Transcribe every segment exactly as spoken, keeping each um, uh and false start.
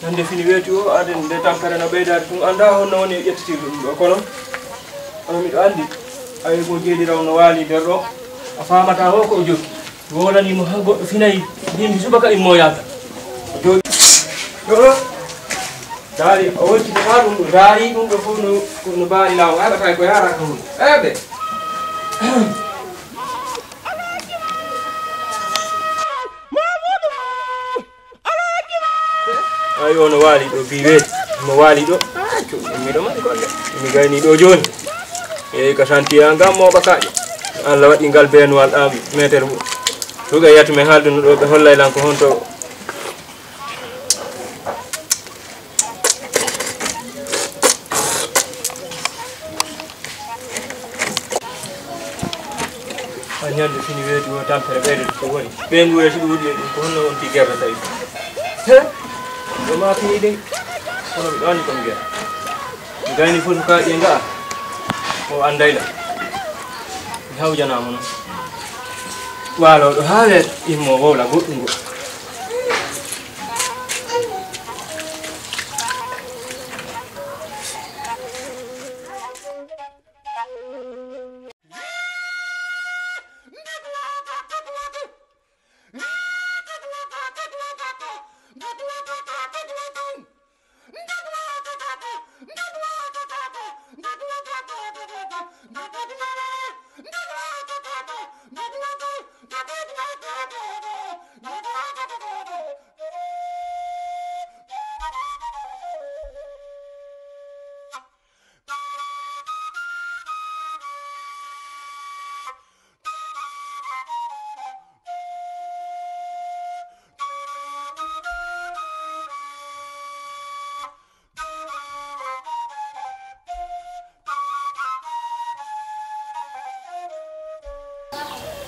Hannde fini weeti o, aden nde tampere no ɓeydaade tun, anndaa honno woni e ƴettitirde ɗum ɗo. Kono, kono miɗo anndi, ayo mo jeeɗiraw no waali nder ɗo, a faamataa o ko o jokki. Mi wolanii mo haa goɗɗo finay, bimbi subaka immo yaata. O jooɗi ɗo, ɗo, daari, o woccitotaa ɗum ɗo, daari ɗum ɗo fof no, no mbaari laawol, a heɓataa ko yaaraaka huunde. Eɓe. Ay, o no waali ɗo, bi weeti. Mo waali ɗo. Ah, cuuɗi, miɗo mari golle. Mi gayni ɗo jooni. Eyi, ka santiya ngam mo ɓakaaƴe. Allah waɗi ngal beenuwal ɗam meeter ɓu. Suka yiyata men haalduno ɗo, ɓe hollay lan ko honto. A ñande fini weeti o tampere ɓeyde ko woni. Ɓe ngu weeti ɗuuɗi e ɗum ko honno wonti gerde tawi. He? Ɗo ma fini ɗin. Kono miɗo anndi ko mi gere. Mi gayni fof ko kaaƴe nga. O anndayla. Mi hawjanama noon. Waalo ɗo haa weeta immo wowla goɗɗum ngo.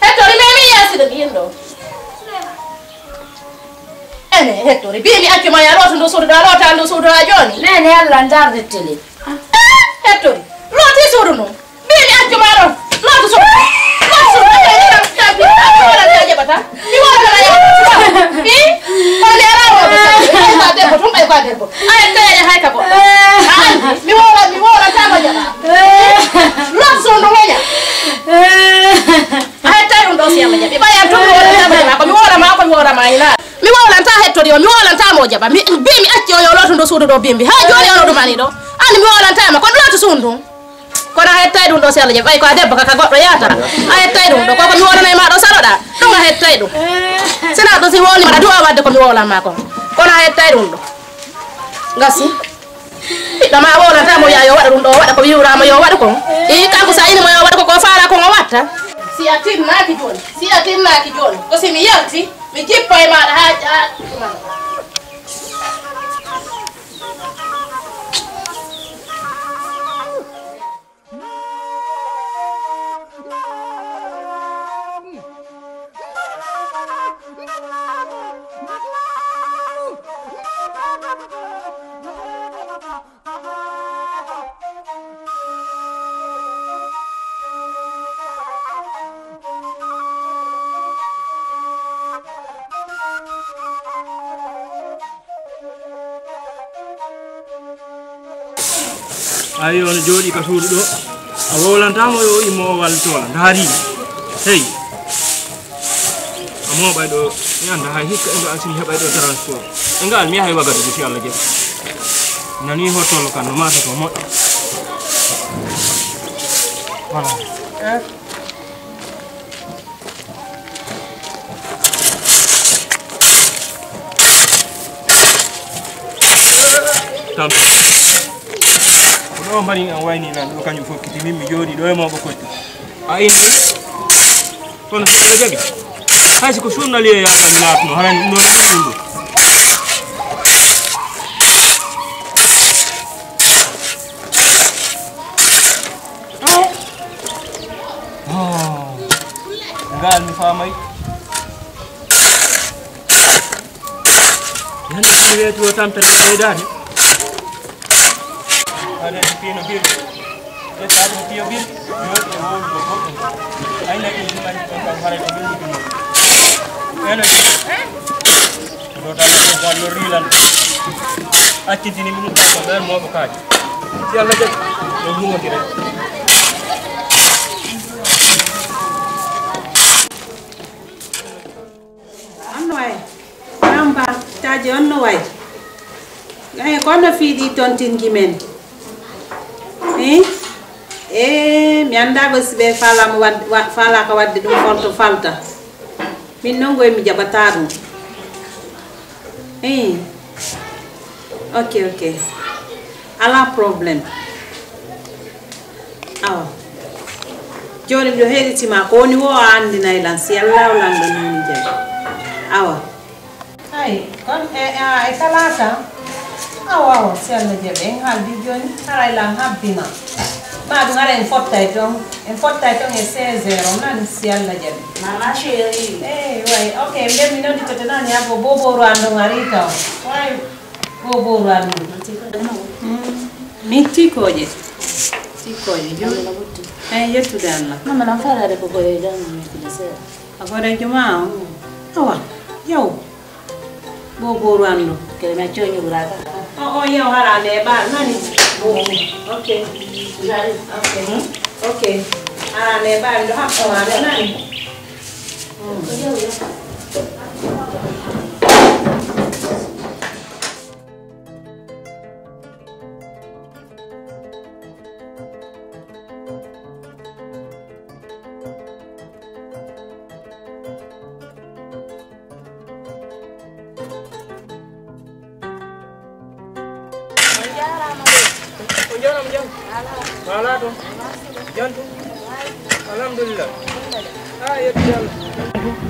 Hettori, memi yasi ɗo ɓiyen ɗo. Ene, Hettori, bimi accu ma ya looto ndu suudu ɗo, a loota ndu suudu ɗo jooni. Nene, Allah, ndarde télé. Eh, Hettori, looti suudu ndu. Bimi accu ma ɗo. Lootu suudu. Lootu suudu. Mi wala ta jaɓata. Mi wala ta jaɓata. Hi? Kono mi alaa wooɓe. Ɓay ko a debbo tun, ɓay ko a debbo. A hettoyaaje hay ka goɗɗo. A anndi. Mi woola, mi woola ta ko jaɓa. Lootu suudu woña. A hettay ɗum ɗo si Allah jaɓi. Ɓay an tun mi woola ta ko jaɓa. Ko mi woola ma, ko mi woola ma ina. Mi wowlanta hettori o, mi wowlanta mo o jaɓa. Mi, mbi mi acci o yo looto ndo suudu ɗo bimbi. Haa jooni o ɗo ɗumani ɗo. An mi wowlanta ma, kono looto suudu ndun. Kono a hettay ɗum ɗo si Allah jaɓi. Ɓay ko a debbo ka, ka goɗɗo yaata. A hettay ɗum ɗo. Koko mi wowlanay ma ɗo saroɗa. Ɗum a hettay ɗum. Sina ɗum si wowli ma du'a wadde ko mi wowlan ma kon. Kono a hettay ɗum ɗo. Gasi. Ɓiɗɗo ma wowlanta mo wi'a yo waɗa ɗum ɗo, waɗa ko wi'uraa mo yo waɗu kon. Ii, kanko sa ini mo yo waɗu ko, ko faala kon o watta. Si a tinnaaki jooni, si a tinnaaki jooni, ko si mi yalti, mi jippa e maaɗa haa, haa. Ayi, on jooɗii ka suudu ɗo, a wowlantaa mo yo immo o walla toola, ndaari. Hey. A mooɓay ɗo, mi annda hay hikka e nga asini heɓay ɗo transport. E nga an mi yahay Wagadugu si Allah jaɓi. Nani hottollo kan no maata ko moƴƴa. Voilà. Eh. Ko ɗo mbaɗi an wayni lan ɗo, kañum fokkiti min mi jooɗi ɗo e mawɓe koccu. A ini kono si Allah jaɓi, hay si ko sunnali e yakan laatno, haray ɗum ɗo ɗum ɗo. Ngal mi faamay. Yande mi weeti o tampere ɓeydaade. Ade si piino bir. Ade si piyo bir. Yo e wowlugo goɗɗum. Ay na ɗum ɗum mari ɗum kam haray ko ɗum ɗum. Eno ɗum. Ɗo tan ɗum ko wallo rilan. Accintini ɗum ɗum ko ɓeen mawɓe kaaji. Si Allah jaɓi, ɗum ɗum wonti rek. On no wayi. Bamba, taaji on no wayi. Eyi, kono fiiɗi tontinki men. Eyi? E mi anndaa ko si ɓe faalaama wadde, wa-, faalaaka wadde ɗum holto falta. Min noon ngoy mi jaɓataa ɗum. Eyi. Ok, ok. Alaa problème. Awa. Jooni miɗo heɗitima ko woni wo a anndinay lan si Allah lanɗo noni jam. Awa. Ay, kon e, e, e talaata. Awa, awa, si Allah jaɓi en haaldi jooni. Haray lan habbima. Ma ɗum ara en fottay ton. En fottay ton e seize heures on nan si Allah jaɓi. Mama chérie. Eh, way. Ok, mbe mi noddi tote nan ya bo bobo ruando ngarita. Way. Bobo ruando. Mm. Mi tikkoje. Tikkoje. Jom. Eh, yettude Allah. Mama nan fara de ko ko e jam mi kile se. A fara juma. Awa. Yow. Bobo ruando. Kele ma chonyo buraka. O, o, yow hara ne ba nani. Ok. Jari. Ok. Hmm? Ok. Hara ne ba ndo happo ma nani. Hmm. On jaaraama de. On jaaraama jam. Maalaa toon. Jam tun. Alhamdulillah. Ah, yetti Allah.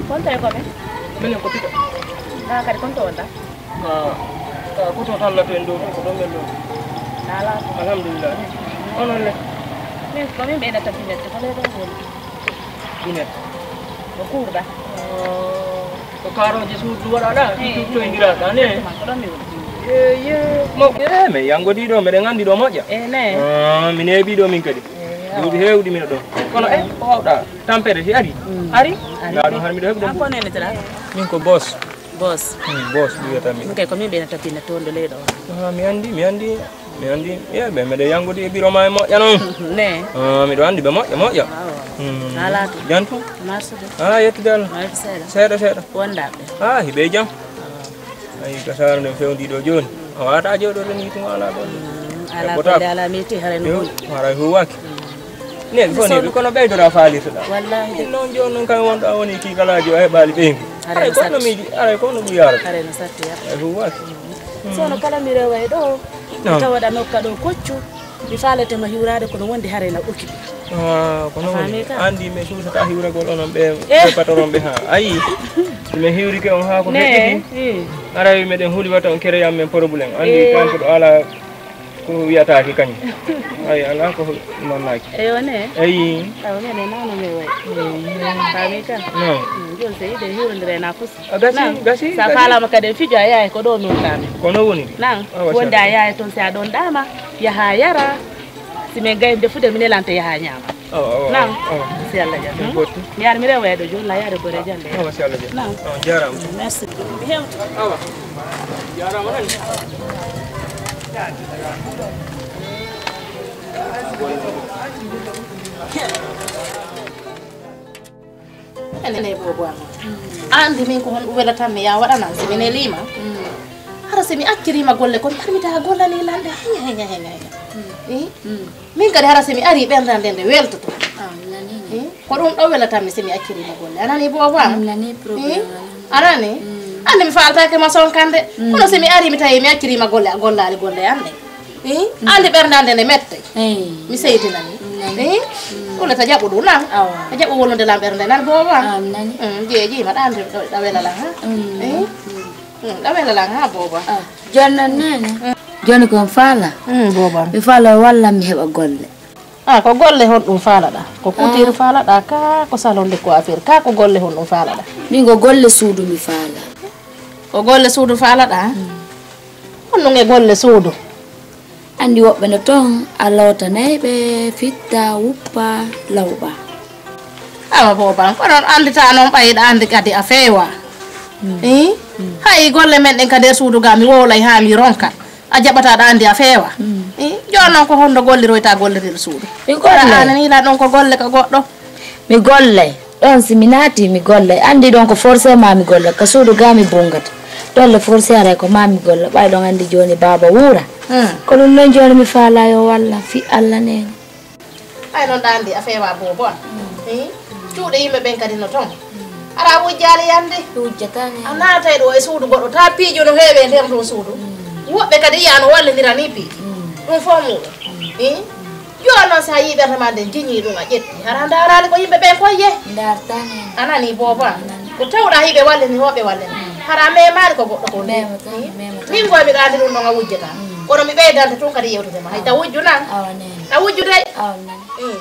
Konto e kome? Minen ko pito. Ah, kadi konto wonta? Ah, ah, ko to tallata en ɗo, ko ɗo men ɗo. Alaa. Alhamdulillah. Onon le? Min ko min ɓeydata pinette, ko le ɗo woni. Pinette. Ko kuurɗa. Ah, ko kaarooje suudu waɗaɗa, eh, ɗi cuttoyndiraɗa ne? Exactement, ko ɗon mi woni. Ye, ye. Mo, eh, mais yangodiɗo, meɗen anndi ɗo moƴƴa. Eh, ne. Ah, mi neeɓi ɗo min kadi. Eh, duuɓi heewɗi mino ɗo. Kono, eh, ko wawɗa? Tampere si ari? Mm. Ari? Ari. Ndaa ɗum har miɗo heɓde. An ko nene tala? Min ko boss. Boss. Hmm, boss, ɗum wiyata min. Min kay ko min ɓe nata pinne toon ɗo leyɗo on. Ah, mi anndi, mi anndi, mi anndi. Ye, ɓe meɗe yanngude e biro ma e moƴƴa noon. Ne. Ah, miɗo anndi ɓe moƴƴa, moƴƴa. Awa. Hmm. Alaa to. Jam tun? Marsude. Ah, yettude Allah. Mawɗo seeɗa. Seeɗa, seeɗa. Wondaɓe. Ah, hiɓe jam. Ah. Ayi, ka saara nden fewndi ɗo jooni. A wata jooɗo ren yitu ala ɗon. Hmm, ala golle, ala meti, haray no huli. Haray huwaki. Ne, ko ne, kono ɓeydora faalirtoɗa. Wallahi de. Min noon jooni noon kam wonɗo a woni kiikalaajo a heɓaali ɓeyngu. Haray no satti. Aray kono miiji, aray kono ɗum yaarata. Haray no satti ya. Ay huwaki. Sono kala mi rewa e ɗo. Mi tawaɗa nokka ɗo koccu. Mi faalete ma hiwraade kono wonde haray na okiɓe. Ah, kono woni. Faami ka? Anndi mi suusata hiwragol onon ɓe, eh, ɓe patron ɓe ha. Ayi. Mi hiwrike on ha ko feƴƴiti. Eh. Aray meɗen huli wata on kere yam men problème. Anndi, eh, kanko ɗo ala. Ko wiyataake kañum. Ay, alaa ko nannaaki. Eyo ne? Eyi. Awa, mene nano me way. Eyi. Faami ka? Non. Mm, jooni so yiɗe hiwrondire na fus. A gasi, nan, gasi, sa gasi. Faalaama kadi e fijo a yahay ko ɗo non kaami. Ko non woni? Nan, awa, wonde a yahay toon si a ɗon ɗaama, yaha yara. Si min gayi defude, mi nelante yaha ñaama. Awa, awa, nan, awa. Si Allah jaɓi. Ɗum botti. Mi yaari mi rewa e ɗo jooni, la yaade bore jande. Awa, si Allah jaɓi. Nan. Awa, jaaraama. Merci. Mi hewti. Awa. Jaaraama nani. Ene bobo am. A anndi min ko honɗum welatanmi ya waɗanan si mi neliima. Hara si mi acciriima golle kon, har mi taa gollani lanɗe. Henya, henya, henya, henya. Eh? Min kadi hara si mi arii ɓernde nde weltoto. Ah, mi nanii. Eh? Ko ɗum ɗo welatanmi si mi acciriima golle. A nanii bobo am? Mi nanii problème. Eh? A nanii? Anndi mi faaltaake ma sonkande. Mm. Kono si mi arii, mi tawii mi acciriima golle, a gollaali golle an ɗen. Eh? Anndi ɓernde an nden ne metti. Eh. Mi seytinanii. Mm. Eh? Mm. Wala ta jaɓu ɗum nan. Awa. A jaɓu wonde lan ɓernde nan booba. Ah, mi nani. Mm, jeeji ma ɗan ɗa wela lan ha. Mm. Eh? Mm. Mm, ɗa wela lan ha booba. Ah, jooni noon nene. Mm. Jooni ko mi faala. Mm, booba. Mi faala walla mi heɓa golle. Ah, ko golle honɗum faalaɗaa? Ko couture faalaɗaa ka, ko salon de coiffure ka, ko golle honɗum faalaɗaa? Min ko golle suudu mi faala. Ko golle suudu faalaɗaa? Mm. Honɗum e golle suudu? Anndi woɓɓe no toon, a lootanay ɓe, fitta, wuppa, lawɓa. Awa booba, kono on anndita noon ɓay ɗa anndi kadi a feewa. Mm. Eh? Mm. Hay golle men ɗen ka nder suudu ga mi wowlay haa mi ronka. A jaɓata ɗa anndi a feewa. Mm. Eh? Jooni noon ko honno golliroyta gollirɗo suudu? Mi gollay. Aɗa anani la ɗon ko golle ka goɗɗo? Mi gollay. Ɗon si mi naati mi gollay. Anndi ɗon ko forcément mi gollay. Ka suudu ga mi bungata. Ɗon le forcé haray ko ma mi golla. Ɓay ɗon anndi jooni baaba wuura. Mm. Ko ɗum ɗon jooni mi faala yo walla fi Alla neen. Ay noon ɗa anndi a feewa boobo an. Mm. Eh? Cuuɗe yimɓe ɓen kadi no toon. Mm. Hara a wujjaali yande. Mi wujjataa ni. A naatay ɗo e suudu goɗɗo, ta piiji no heewi e nder ɗon suudu. Mm. Woɓɓe kadi yiya no wallindira ni piiji. Mm. Ɗum fof muuɗum. Mm. Eh? Yo noon si a yii ɓernde ma nden jiñii ɗum a ƴetti. Hara a ndaaraali ko yimɓe ɓen koye. Ndaartaa ni. A nanii boobo an. Nani. Ko tawɗa hiɓe wallini, hoɓe wallini. Mm. Hara a memaali ko goɗɗo ko ndi. Memata, eh? Memata. Min goy miɗo anndi ɗum ɗon a wujjata. Mm. Kono mi ɓeydante tun kadi yewtude ma. Hay ta wujju nan. Awa nene. Ta wujju dey. Awa nene. Mm.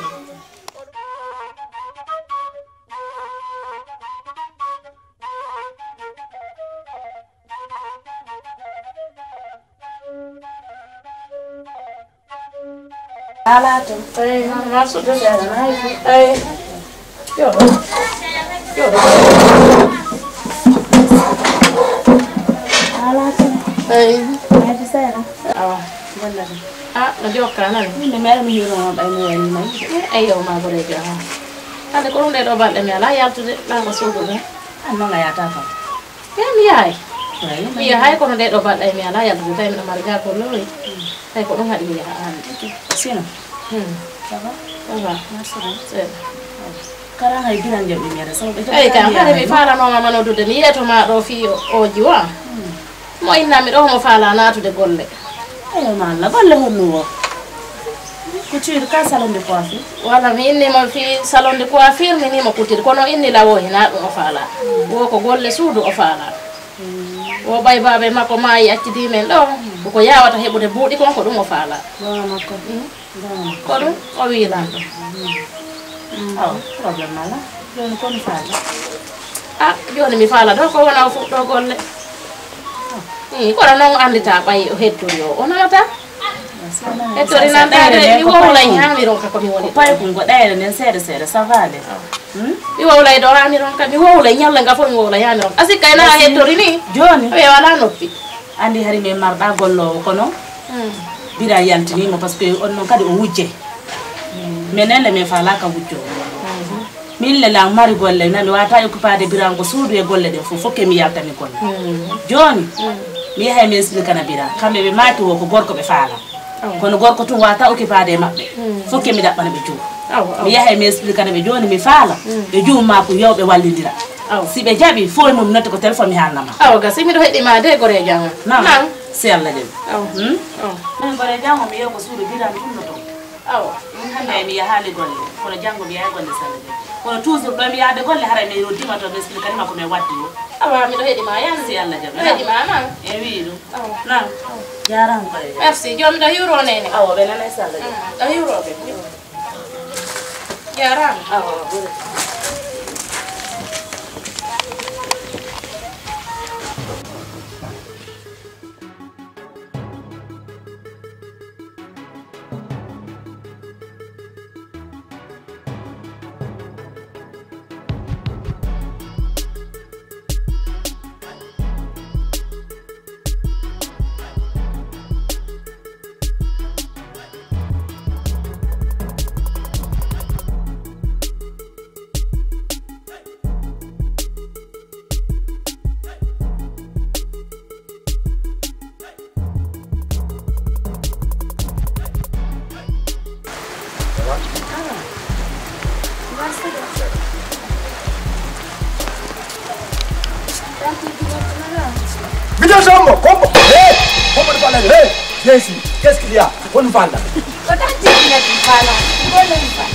Ala to. Ay, ma suɗɗo seeɗa na hay. Ay. Yo. Yo. Ala to. Ay. Ay, seeɗa. Awa, golle ɗe. Ah, no jokka nan. Min mi meeɗa mi hiwroma ɓay mi wayni ma yiide. Eh, ay, yo ma goreejo, ah. Hannde ko ɗum ɗee ɗoo balɗe mi alaa yaltude, ɗan ko suudu ɗum. An noon a yahata kam. Eh, mi yahay. Eey, mi yahay, kono ɗee ɗoo balɗe mi alaa yaltude, tawi miɗo mari gaakollooy. Tawi ko ɗum haɗi mi yaha aan. Sino? Hmm. Ça va? Ça va. Merci. Seeɗa. Kara hay Biran jaɓi mere, sabu ɓe jaɓi. Eey, kam, hare mi faalanooma ma noddude, mi yeeto ma ɗo fii o, o jiwa. Hmm. Mo innami ɗo, mo faala naatude golle. Eyo, ma Allah, golle honno wo? Couture ka salon de coiffure? Wala, mi inni mo fii salon de coiffure, mi ni mo couture. Kono inni lawo hina ɗum o faala. Wo ko golle suudu o faala. Wo ɓay baaba makko maayi, accidii men ɗo. Ko ko yaawata heɓude buuɗi kon, ko ɗum o faala. Baaba makko. Mm. Ko ɗum o wiilanto. Awa, problème alaa. Jooni ko mi faala? Ah, jooni mi faala ɗo ko wona o fuɗɗo golle. Ii, kono noon anndita ɓay o hettori o, o nanata. Hettori nan ɗaade, mi wowlay haa mi ronka ko mi woni. Ko paykun ko ɗayre nden seeɗa seeɗa, ça va de. Hmm? Mi wowlay ɗo haa mi ronka, mi wowlay ñalla nga fof mi wowlay haa mi ronka. A sikka ena a hettori ni? Jooni? Ɓe walaa noppi. Anndi hari min marɗa golloowo kono Bira yaltiniima, parce que on noon kadi o wujje. Minen le min faalaaka wujjo. Min le lan mari golle, na mi waata occupade Bira ko suudu e golle ɗen fof, fof ke mi yalta mi golle. Jooni, mi yahay mi explique na Bira. Kamɓe ɓe maaki wo ko gorko ɓe faala. Kono gorko tun waata occupade e maɓɓe. Fof ke mi ɗaɓɓana ɓe joom. Mi yahay mi explique na ɓe jooni mi faala. Ɓe joom ma ko yewɓe wallindira. Si ɓe jaɓi, fof e mum notte ko téléphone mi haalna ma. Awa, gasi miɗo heɗi ma de, goreejo am. Naam. Naam. Si Allah jaɓi. Awa. Hmm? Awa. Min goreejo am, mi yew ko suudu Bira tun no toon. Awa. Min hannde mi yahaali golle, kono janngo mi yahay golle si Allah jaɓi. Kono toujours ɗo mi yahde golle, haray mi roddima to, mi explique ma ko mi waddi o. Awa, miɗo heɗi ma, yande. Si Allah jaɓi. Miɗo heɗi ma, naam. E wii ɗum. Awa. Naam. Awa. Jaaraama goreejo. Merci. Joom miɗo hiwro nene. Awa, ɓe nana si Allah jaɓi. Mm, ɗo hiwro ɓe. Jaaraama. Awa, ɓuri. Vide tombo, kombo. Hey! Kombo di fala. Hey! Jesi, qu'est-ce qu'il y a? Koni fala. Ko tanti binati fala. Koni fala.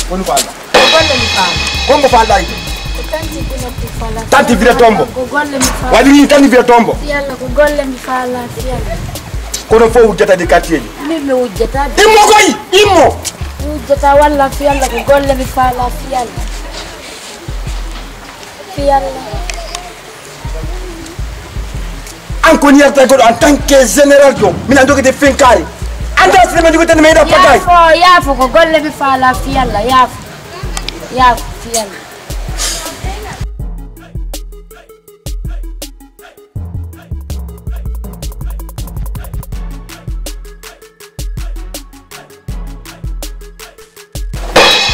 Koni fala. Ko golle mi fala. Kombo fala ite. Ko tanti binati fala. Tanti vide tombo. Ko golle mi fala. Wadi ni tanti vide tombo. Yalla ko golle mi fala. Yalla. Kono fo wujjata di quartier ji. Min mi wujjata. Immo koy, immo. Mi wujjata walla fi yalla ko golle mi fala fi yalla. Fi yalla. An ko ni yarta goɗɗo en tant que général jo. Min an jogete fenkari. An ta sene jogete ne meɗa patay. Yafo, yafo ko golle mi fala fi yalla, yafo. Yafo fi yalla.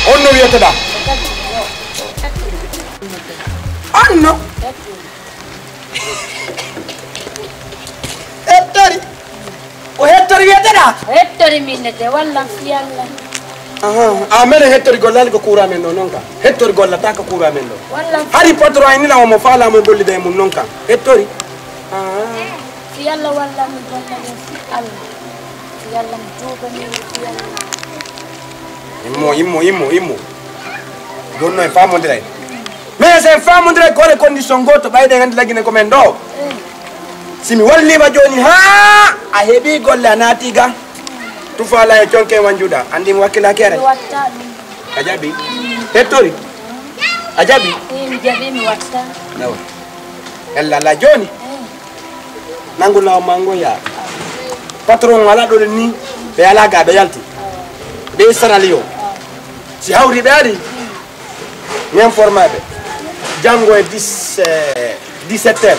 On no wiyeteɗa? On no? Hettori. Ko hettori wiyeteɗa? Hettori min nete walla fiyalla. Aha, a mene hettori gollali ko kuura men ɗo non ka. Hettori gollata ko kuura men ɗo. Walla. Hari patron ay nila omo fala mo gollida e mum non ka. Hettori. Ah. Fiyalla walla mi golla ɗo fi Allah. Yalla mi tuuba mi yalla. Immo, immo, immo, immo. Jonno en famondiray. Mais en famondiray ko waɗa condition goto ɓayde en andi laggine ko men ɗo. Si mi wallima joni ha a heɓi golle a naati ga. Tufa ala e conke wanjuɗa andi mi wakkila kere. Mi watta ɗum. A jaɓi? Hettori? A jaɓi? Eh, mi jaɓi mi watta. Awa. Yalla ala joni. Nangu law mango ya. Patron ala ɗo ni ɓe ala ga ɓe yalti. Ɓe sarali yo. Si hawri ɓe ari. Mi informa ɓe. Jango e dix, eh, dix-sept heures.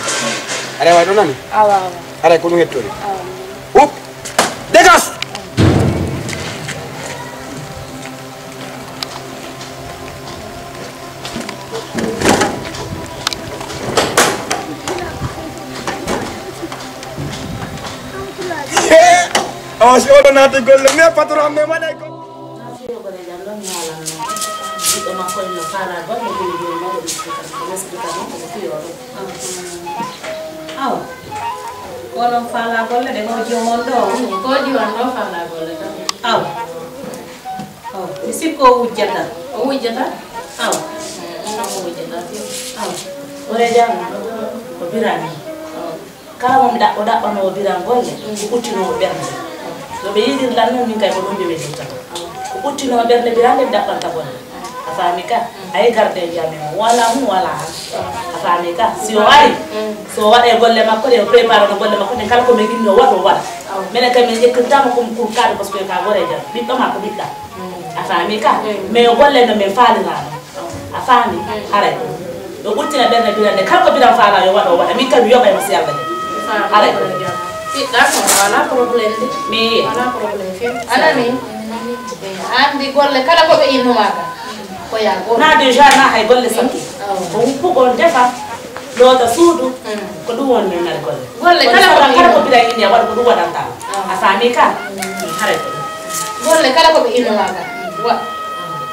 Aray way ɗo nani? Awa, awa. Aray ko ɗum hettori. Awa. Hup. Dégage. Awa si oɗo naati golle mais patron am mais waɗay ko. Fiyo golle jam ɗon mi haalanno. Ɓiɗɗo makko en no faala golle joni joni mawɗo explication ko explication ko fiyo ɗum. Aw. Ko onon faala golle de ko jomon ɗo. Ko jiwan ɗo faala golle tan. Aw. Aw. Mi sikko o wujjata. O wujjata? Aw. Aw. O wujjata. Aw. Ore jam. Ko birani. Aw. Kala mo mi ɗaɓɓo ɗaɓɓanoo biran golle, ko ɓuttinoowo ɓernde. No ɓe yiɗir lan noon, min kay ko ɗum ɓe welirta. Ko ɓuttinoowo ɓernde biran nde mi ɗaɓɓanta golle. A faami ka? A yi garde e jam en, wala mum, wala an. A faami ka? Si o ari, so o waɗa e golle makko ɗe, o prépare no golle makko ɗe, kala ko min inni o waɗa, o waɗa. Minen kay min ƴettirtaama ko pour kaɗo, parce que ka gore jam. Ɓiɗɗo ma ko ɓiɗɗa. A faami ka? Mais golle no min faaliraano. A faami? Haray ko. Ɗo ɓuttina ɓernde birande. Kala ko biran faala yo waɗo waɗa. Min kam mi yoɓay mo si Allah jaɓi. Haray ko. Ɓiɗɗa ko wala problème de. Mi wala problème few. Anani? Andi golle kala ko ɓe innuma ka. Ko ya golle. Na déjà na hay golle sakki. Ko wuppugo on defa. Loota suudu. Ko ɗum woni min mari golle. Golle kala ko kala ko biran inni a waɗa ko ɗum waɗanta. A faami ka? Haray ko. Golle kala ko ɓe innuma ka. Wa.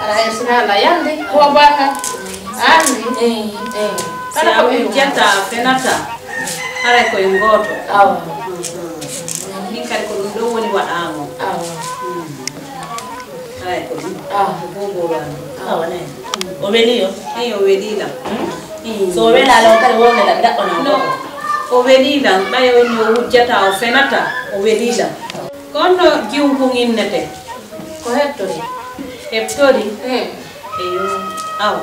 Aɗa hay sina la yande ko banga. Andi. Eh, eh. Kala ko ɓe jetta fenata. Haray ko en gooto. Aw. Min kadi ko ɗum ɗo woni waɗaango. Aw. Haray ko ɗum. Aw. Ko bobo wano. Aw ne. O weli yo. Eyi o weli lam. So o welaali on kadi wonde lam daɓɓana. No. O weli lam ɓay o ni o wujjata o fenata o weli lam. Kono jiwgu innete. Ko hettori. Hettori? Eyo. Aw.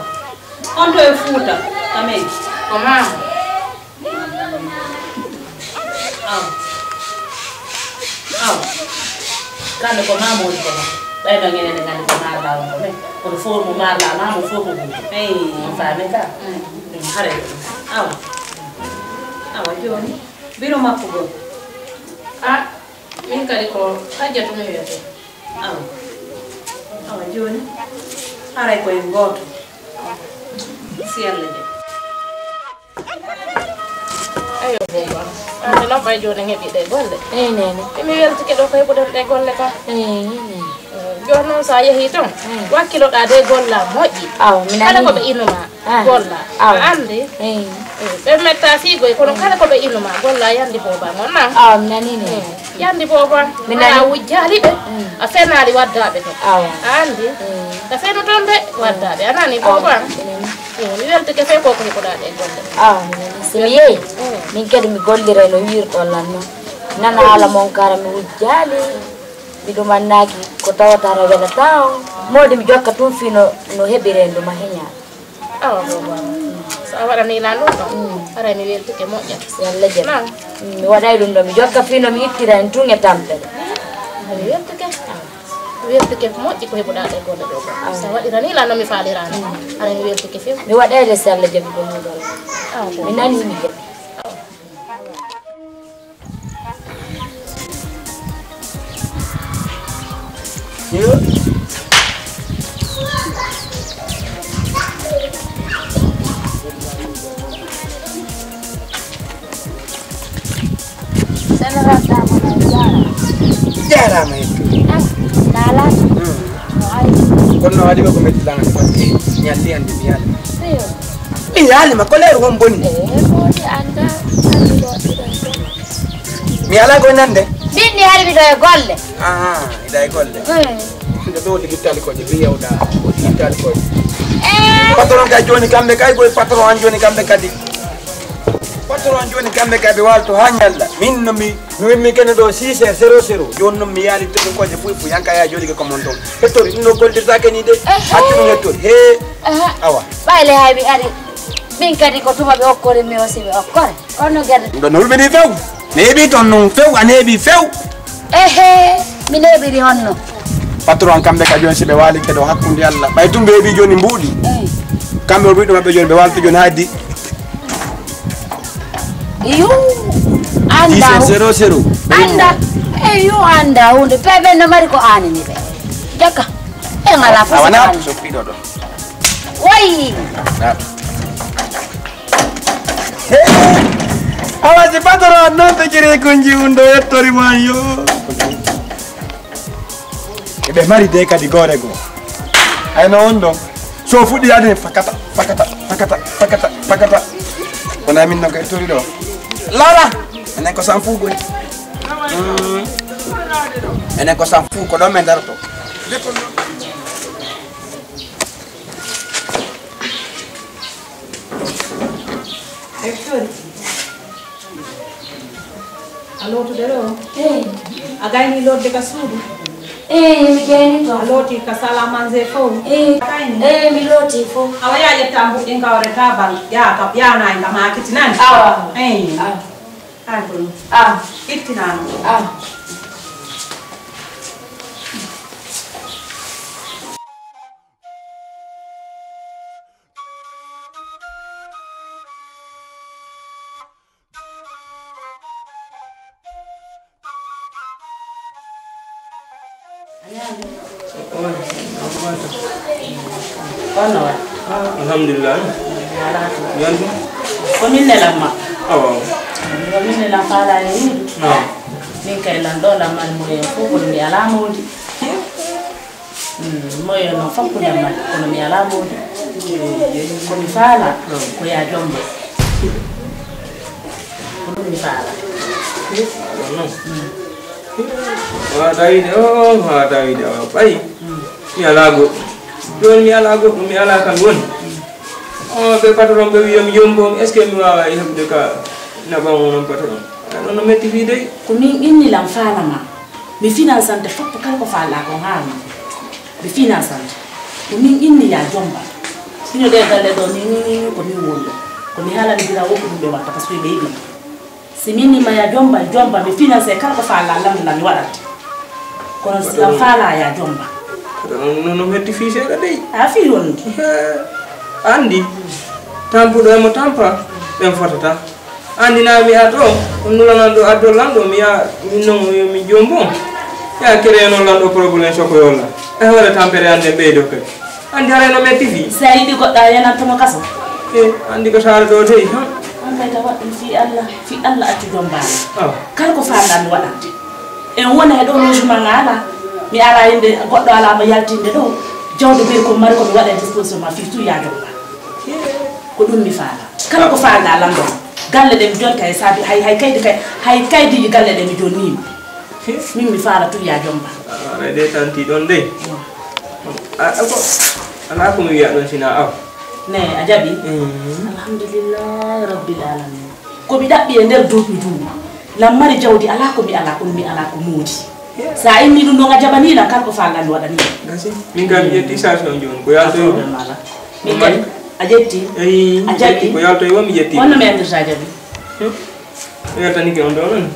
On to e Fuuta, amen. Ko maamo. Aw. Aw. Kande ko maamo woni ko ma. Ɓay no ngenen ne ngandi ko maarla on ko men. Kono fof mo maarla maamo fof ko Fuuta. Eyi. On faami ka? Hare. Aw. Awa jooni. Biro makko goo. A. Min kadi ko Hajjatu mi wiyetee. Awa. Awa jooni. Haray ko en gooto. Si Allah jaɓi. Ayo booba. Ande noon ɓay jooni en heɓi ɗe golle. Eyi neene. Emi weltike ɗo ko heɓuɗen ɗe golle ka. Eyi neene. Jooni noon so a yehii toon, wakkiloɗaa de golla moƴƴi. Awa, mi nanii. Kala ko ɓe innuma, golla. Awa. A anndi? Eyi. Ɓe metta fiigoy, kono kala ko ɓe innuma, golla yandi booba ngon na. Awa, mi nani ni. Mm. Yandi booba, mi nani. A wujjaali ɓe, mm, a fenaali waddaaɓe to. Awa. A andi? Mm. A feno toon de, waddaaɓe. A nani booba? Awa, mi nani. Mm, mi weltike fee ko ko heɓuɗaa ɗe golle. Awa, mi nani. Si mi yehi, mm, min kadi mi golliray no wiirɗon lan non. Nana haala mon kara mi wujjaali. Mi ɗumannaaki ko tawata no welata on. Moodi mi jokka tun fii no, no heɓiree nduma heñaa. Awa, booba. So a waɗanii lan ɗum ɗo, mm, haray mi weltike moƴƴa. Yalla jam. Naam. Mm, mi waɗay ɗum ɗo, mi jokka fii no mi ittira en tun e tampere. Mi weltike. Mi weltike moƴƴi ko heɓuɗaa ɗe golle ɗo. Awa. So a waɗiranii lan no mi faaliraani. Mm. Haray mi weltike few. Mi waɗay de si Alla jaɓi ko mi ɗon. Awa, booba. Mi nanii mi jaɓi. Awa. Général Dramé, a jaaraama. Jaaraama, hettude. Ah, naalaa? Hmm. No hayi. Kono no waɗi ko, ko metti lan, parce que ñalli hannde mi yaali. Seyo. Mi yaalima, ko leer won boni. Eh, ko woni annda, annda ɗo, ɗo, ɗo. Mi alaa ko nande. Min mi ari miɗo e golle. Ah, iɗa e golle. Mm. Nde ɗo woni gittali koje, mi yewda. Woni gittali koje. Eh. Patron kay jooni kamɓe kay koye patron an jooni kamɓe kadi. Patron an jooni kamɓe kay ɓe waalto haa ñalla. Min no mi, mi wimmi kene ɗo six heures zéro zéro. Jooni noon mi yaali tege koje fuy fuy, hanka yaa jooɗike ko mon toon. Hettori, ɗum ɗo goldirtaake ni de. Eh, accu ɗum eh. Hettori. He. Aha. Awa. Ɓayle hay mi ari. Min kadi ko tuma ɓe okkori mi o si ɓe okkore. Kono gerte. Ɗum ɗo no hulɓini few. Mi heɓi toon noon few, a neeɓi few. Ehe, mi neeɓiri honno? Patron kamɓe ka jooni si ɓe waali keɗo hakkunde Allah. Ɓay tun ɓe heɓi jooni mbuuɗi. Eh. Kamɓe o ɓiɗɗo maɓɓe jooni ɓe waalto jooni haadi. Yu, anda. Dix-sept zéro zéro. Anda. E yu, anda hunde. Pe ɓe no mari ko aanini ɓe. Jaka. E ngala fof. Awa naatu so piɗo ɗo. Woy! Naatu. Awa si patron noon to jere konji un ɗo yettori ma yo. Eɓe mari de kadi goore goo. Hayno on ɗon. So fuɗɗi yaade pakata, pakata, pakata, pakata, pakata. Kono min noon ko yettori ɗo. Laara! Enen ko san fuu goy. Mm. Enen ko san fuu ko ɗon min daroto. Hector. A lootude ɗo? Eey. A gayni lootde ka suudu? Eey, mi gayni toon. A looti ka salle à manger fof? Eey. A gayni? Eey, mi looti fof. Awa yaa ƴetta mbuɗɗin ka o reta bal. Yaa ka, yaa nayi ka maakiti nani? Awa. Eey. Awa. Haa ko ɗum. Ah. Ittinaano. Ah. Kono wa? Alhamdulillah. Wala to. Yandu? Ko min nelan ma. Awa. Ko min nelan faala e wiidu. Naam. Min kay lan ɗo lan mari moyen fof kono mi alaa mawdi. Mm, moyen noon fof ko lan mari kono mi alaa mawdi. Ko mi faala ko yaa jomba. Ko ɗum mi faala. Wonno. Mm. Wata wiide o, wata wiide o, ɓay. Mm. Mi alaa goɗɗum. Jooni mi alaa goɗɗum, mi alaa kam woni. Mm. O, ɓe patron ɓe wiyo mi yombo, est ce que mi waawa e heɓude ka naɓan onon patron? Ɗum no metti fii dey. Ko min inni lan faala ma. Mi finansante fof kala ko faalɗaa kon haa mi. Mi finansante. Ko min inni yaa jomba. Hino ɗee galle ɗo ni, ni, ni, ni, ko min woni ɗo. Ko mi haalani bira wo ko ɗum ɓe watta, parce que ɓe yiɗi. Si min ni ma yaa jomba, jomba, mi finanse kala ko faalɗaa landu lan mi waɗante. Kono si lan faalaa yaa jomba. Kono no, no metti fii seeɗa dey. A fii wonde. Andi, tampuɗo e mo tampa, ɓen fotata. Andi na mi ar ɗo, on nulanan ɗo addol lan ɗo, mi yaa, min non yo mi jombo. Yaa kereyano lan ɗo problème soko yo lan. E hoore tampere an ɗen ɓeydo kadi. Andi haray no metti fii. Si a yiɗi goɗɗo a yenanto mo kaso. E, andi ko saare ɗo dey, ha? An kay tawa ɗum fii Allah, fii Allah accu jombaani. Ah. Kala ko faalɗaa mi waɗante. En wona e ɗo logement nga alaa. Mi ara yimɓe goɗɗo alaa mo yaltinde ɗo. Jawdi biri ko mari ko mi waɗa e disposition ma fii tout yaa jomba. Ko ɗum mi faala. Kala ko faalɗaa lan ɗon. Galle ɗe mi jonta e saabi hay, hay kaydi kay, hay kaydiji galle ɗe mi jonnii. Min mi faala tun ya jomba. Aray de tanti ɗon de. A, a ko, alaa ko mi wiya ɗon sina aw. Ne, a jaɓi? Alhamdulillahi rabbil alamin. Ko mi ɗaɓɓi e nder duuɓi duuɓi. Lan mari jawdi alaa ko mi alaa, kono mi alaa ko moodi. Sa inni ɗum ɗon a jaɓani lan kala ko faalɗaa mi waɗani. Gasi. Min kam mi ƴetti station jooni. Ko yaltoyi o? Min kadi a ƴetti? Eyi, a jaɓi? Ko yaltoyi o mi ƴetti. Honno mi andirta a jaɓi? Hmm. Mi weltanike on ɗo non.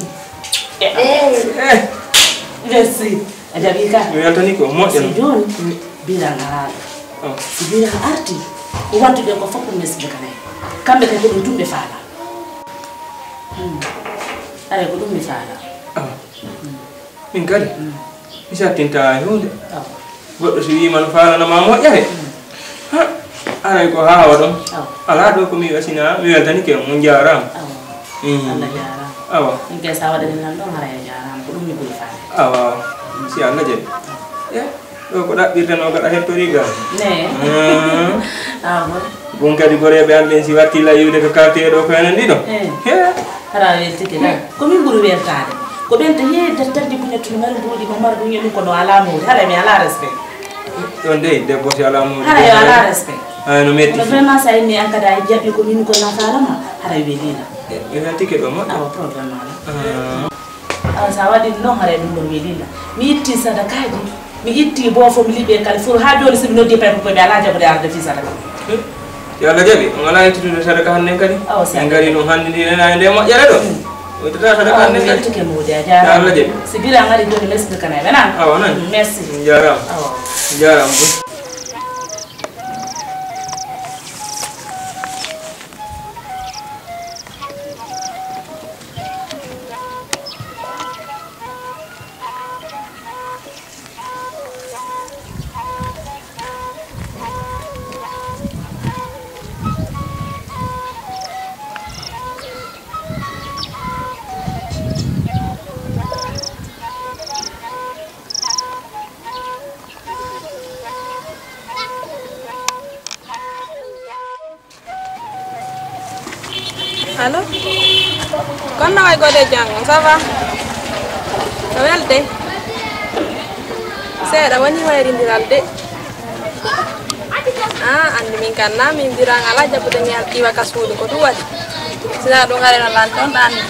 Eh. Merci. A jaɓi ka? Mi weltanike o moƴƴa. Si jooni. Hmm. Biran araɗo. Oh. Si biran arti. Ko wattude ko fof ko mesde kanay. Kamɓe kadi ko ɗum tumɓe faala. Hmm. Aray ko ɗum mi faala. Ah. Hmm. Min kadi, mi sattinta hay huunde. Awa. Goɗɗo si wiima no faalana ma moƴƴere, ha, aray ko haawa ɗon. Awa. Alaa ɗo ko mi wi'a sina mi weltanike on, on jaaraama. Awa. Mhm. Allah jaaraama. Awa. Min kay sa waɗani lan ɗon haray a jaaraama, ko ɗum mi ɓuri faale. Awa, awa. Si Allah jaɓi. E, ɗo ko ɗaɓɓirten o gaɗa hettori gal. Ne. Mhm. Awa. Ɗum kadi goreeɓe am ɓen si watti layyude ko quartier ɗo ko enen ɗiɗo. Eh. He. Hara a weltike lan. Ko min ɓuri weltaade. Ko ɓen to yehi defterji buñettuno mari mbuuɗi mo mara ɗum e ɗum kono alaa mawdi. Hara mi alaa respect. Ɗon dey debbo si alaa mawdi. Hara yo alaa respect. Ay no metti. Kono vraiment sa inni an kadi a jaɓi ko min ko nafaala ma. Hara welii lan. E, mi weltike ɗo moƴƴa. Awa problème alaa. Ah. Awa sa waɗi ɗum noon haray ɗum ɗon welii lan. Mi itti sadakaaji. Mi itti boofo mi liɓe kala fur haa jooni si mi noddi payko koy ɓe alaa jaɓude arde fii sadaka. Yo Allah jaɓi, on alaa ittitude sadaka hannden kadi. Awa, si min ngari ɗum hannde ndi nena e nde moƴƴere ɗo. Mm. O ittata sadaka hannden kadi. Weltike mawde a jaaraama. Yo Allah jaɓi. Si bira ngari jooni lesdi kana ɓe nan. Awa nan. Mm, merci. Jaaraama. Awa. Jaaraama. Allo? Kono no wayi gode janngo, ça va? No welde? Seeɗa woni wayrindiral de. Ah, anndi min kan na min mbiran alaa jaɓude mi iwa ka suudu ko ɗum waɗi. Sina ɗum areno lan toon ɗa anndi.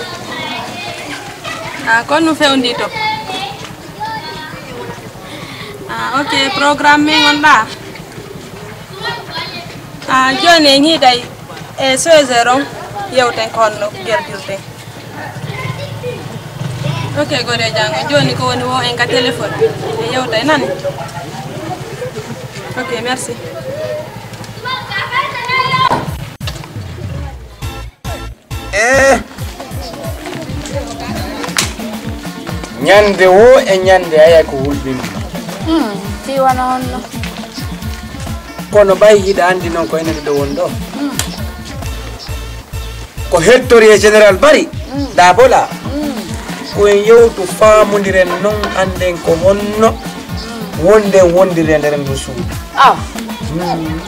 Ah, kono ɗum fewndi to. Ah, ok, programme min on ɗa. Ah, jooni en hiiɗay e seize heures on yewten ko honno gerdirten. Ok, gode janngo. Jooni ko woni wo en ka téléphone. En yewtay nani. Ok, merci. Eh. Ñande wo e ñande aya ko hulɓinmi. Hmm, fii wano honno? Kono ɓay hiɗa anndi noon ko enen ɗo woni ɗo. Hmm. Ko hettori e général Bari, hmm, Dabola. Hmm. Ko en yewtu faamondiren noon annden ko honno, hmm, wonden wondirde nder ndu suudu. Ah. Hmm.